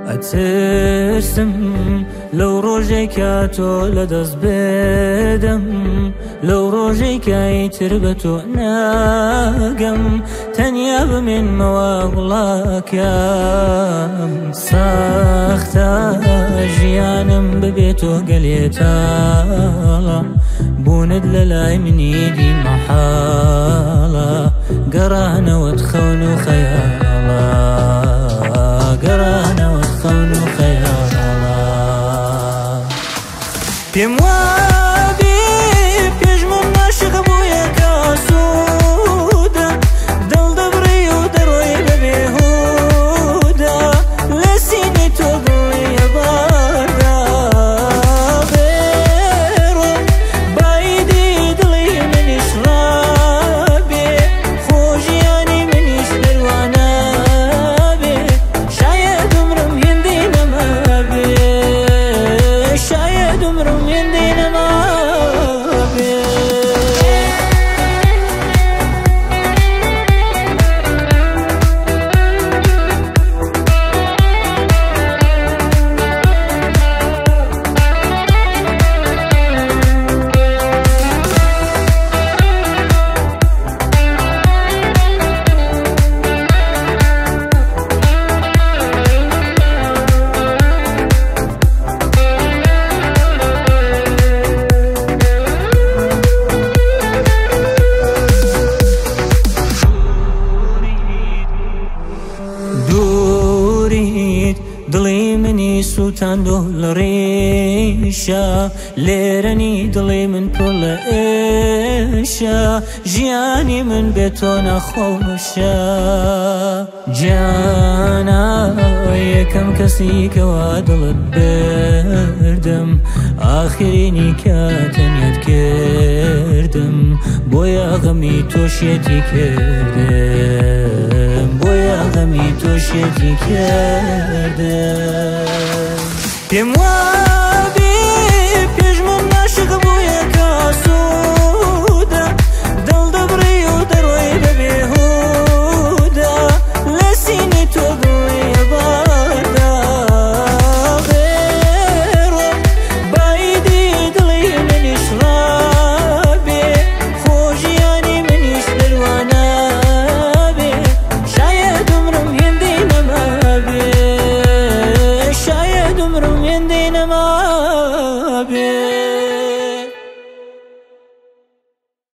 ئەترسم لەو ڕۆژەی کە تۆ لەدەست بدەم، لەو ڕۆژەی کە ئیتر بە تۆ ناگەم، تەنیا بمێنمەوە وڵاکەم. ساختە ژیانم ببێت تۆ گەلێتاڵە، بوونت لە لای منی دی مەحاڵە، گەڕانەوەت خەون و خەیاڵە، گەڕانەوەت خەون و خەیاڵە. پێم وابێ پێش من عاشق بوویە کاسوودە، دڵ دەبڕی و دەڕۆی بە بێهوودە، لە سینەی تۆ دڵی ئەباردا. بێڕۆ بایدی دڵی منیش ڕابێ، خۆژیانی منیش پەروانە بێ، شاید عمرم هێندەی نەمابێ، شاید عمرم هێندەی نەمابێ. دووریت دڵی منی سووتاندۆ لە ڕیشە، لێرەنی دڵی من پڕ لە ئێشە، ژیانی من بێ تۆ ناخۆشە. گیانە یەکەم کەسی کەوا دڵت بردم، ئاخرینی کە تەنیات کردم، بۆیە غەمی تۆشێتی کردم، بۆیە غەمی تۆشێتی کردم. پێم وا